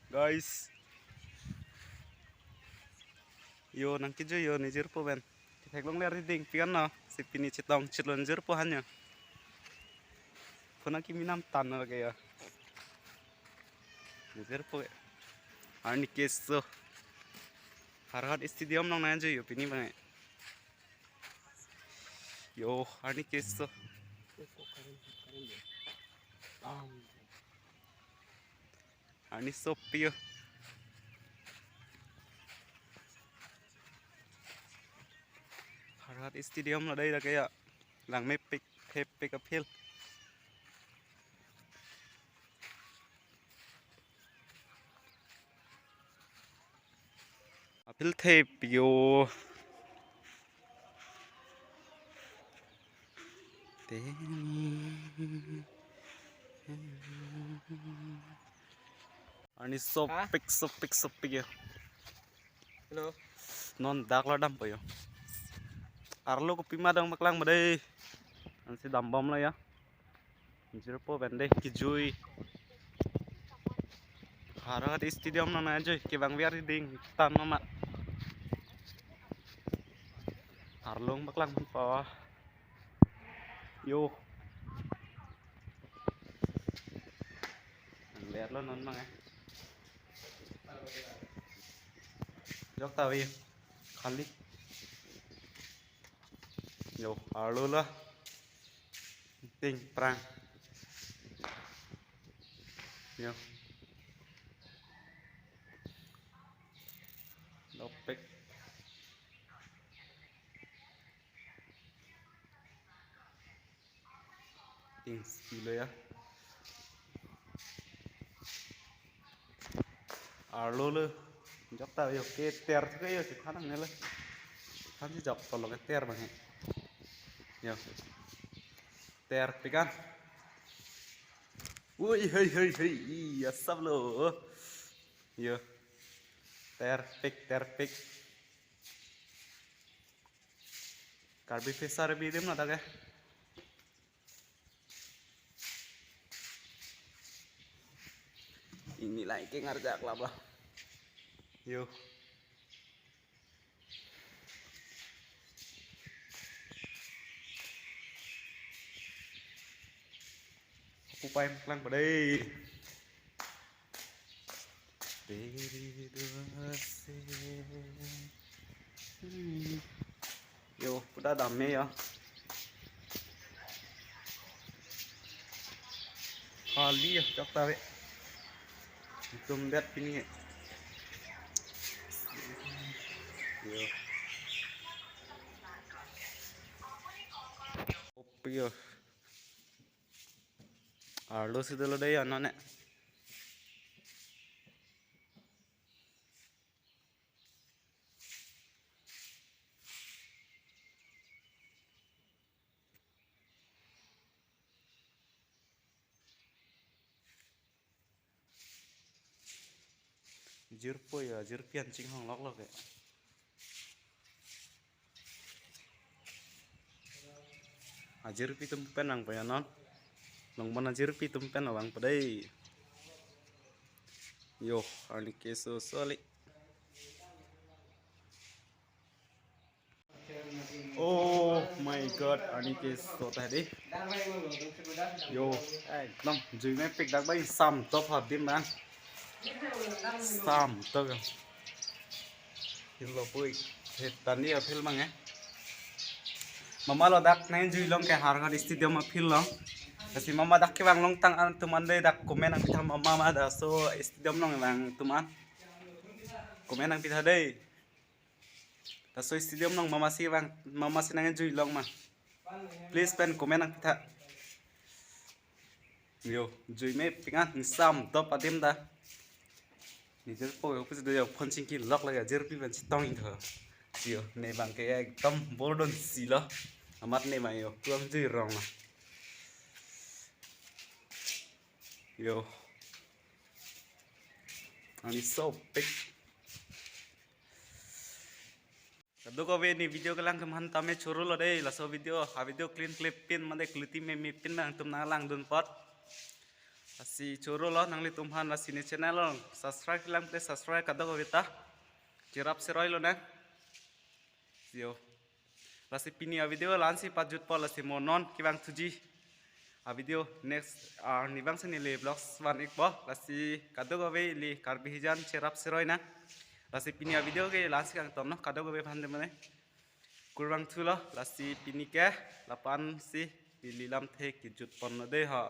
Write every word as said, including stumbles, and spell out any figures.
Guys. Yo, nangkejui yo, ne jirpo pen. Kethek longle ari ding pian no. Si pini chetong chelon jirpo han yo. Puna kimi nam tan no ke yo. Ne jirpo ke. Arni keso. Howraghat Stadium along nangkejui yo pini bang. Yo, arni keso. Arni sopi yo. Howraghat Stadium lo dei lake ya. Langmepik, thepik a-field. A-field thepik yo. Te. Arni sopik, sopik, sopik yo. Hello. Non dak lo dampo yo. Arlo kopima dang paklang ma dei. Ansi dambom lo yo. Jirpo pen dei kejui. Howraghat Stadium along nangkejui kevang ver ding tan no ma. Arlong paklang pa. Yo. Ang ler lo non mang eh. Jok ta vi. Khali. Yo, arlo lo. Ting prang. Yo. Dopik. Ting silo ya. Arlo lo. Jok ta yo ke ter ke yo si thanang ne lo. Than si jok tolong ke ter bang he. Yo. Ter pikan. Ui hei hei hei. Iya sab lo. Yo. Ter pik ter pik. Karbi Fishery bidim na ta ke. Ini lagi ke ngarjak laba. Yo. Aku paim klang padai. Diri dua se. Hmm. Yo, puda dam me yo. Khali yo, chok ta ve. Tum det pini. Yo. Kopi yo. Arlo si dolo dei ano ne. Jirpo ya, jirpi an chinghong lok lok ya. Ajirpi atum pen vang pa ya non. Longban ajirpi atum pen vang padai. Yo, arni keso soli. Oh my God, arni keso ta dei. Yo, ekdom jui mepik dak bai sam top hadim bang. Sam top. Hilo pui. Hetani a-field bang eh. Mama lo dak nangjuilong ke Howraghat Stadium a-field lo. Lasi mama dak kevang longtang atum an dei dak comment nangpitha mama ma laso stadium along vang atum an. Comment nangpitha dei. Laso stadium along mama si vang, mama si nangjuilong ma. Please pen comment nangpitha. Yo, jui mepik an, sam top adim ta. Ni jirpo yo, pus do yo, phone chingki lok lagi, jirpi pen chetong in tho. Yo, ne bang ke ekdom bordon si lo. Amat ne bang yo, kuang jui rong lo. Yo. Arni sopik. Kadokave ne video kelang atum aphan tame choro lo dei, laso video, a-video clean clip pin mate kliti meme pin bang atum nanglang dun apot. Lasi choro lo nanglitum aphan, lasi ne channel along subscribe lang, please subscribe kadokave ta. Cherap seroi lonang. Yo. Lasi pini a-video la-ansi pajutpo, lasi mo non kevangthuji a-video next arni vangsi neli vlogs van-ikpo. Lasi kadokave ili Karbi hijan cherap seroi nang. Lasi pini a-video ke la-ansi kangton non, kadokave aphan de mane. Kurvangthu lo, lasi pini ke lapu-ansi neli lamthe kejutpon lo de ho.